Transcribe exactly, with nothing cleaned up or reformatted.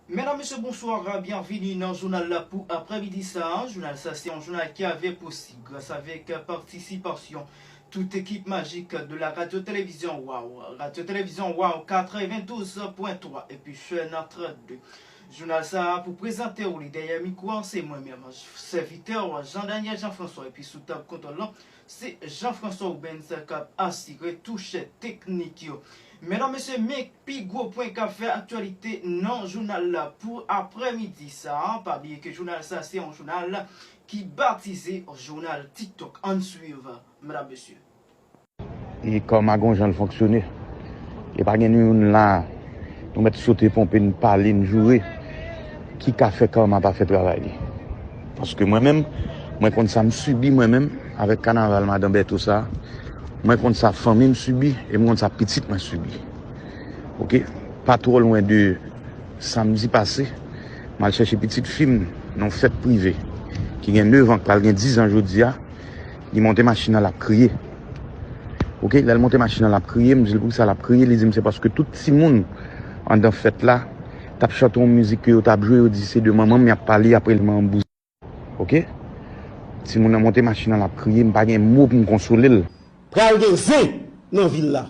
Medam, mesye, bonswa, byenvini nan jounal la pou aprèmidi sa a. Jounal sa se yon jounal ki avè posib gras avèk patisipasyon tout ekip majik de la radyo televizyon Waw, radyo televizyon Waw katrevendouz pwen twa epi Channel trannde. Jounal sa a pou prezante w li dèyè mikwo an se mwen menm, sèvitè w Jean Daniel Jean François epi sou tab kontwòl lan se Jean François Rubens k ap asire touche teknik yo. Medam, mesye, men pi gwo pwen k ap fè aktyalite nan jounal la pou aprèmidi sa a. Pa bliye ke jounal sa se yon jounal ki batize jounal TikTok. Ann swiv, medam, mesye. E kama gon jan l fonksyone. E pa gen nou youn la, nou mèt sote ponpe, n pale, n joure, ki ka fè kama pa fè travay li. Paske mwen menm, mwen konn sa m sibi mwen menm avèk kanaval madan Bèto sa. Mwen konn sa fanmi m sibi e mwen konn sa pitit mwen sibi. Oke? Pa twò lwen de samdi pase, m al chèche pitit fi m nan yon fèt prive ki gen nèf an, k pral gen diz an jodi a. Li monte machin nan, l ap kriye. Oke, lè l monte machin nan, l ap kriye, m di l poukisa l ap kriye, li di m se paske tout timoun anndan fèt la t ap chante yon mizik ke yo t ap jwe, yo di se de manman m y ap pale, apre l manman m bouzen. Oke? Timoun nan monte machin nan, l ap kriye, m pa gen mo pou m konsole l. Pral gen zen nan vil la.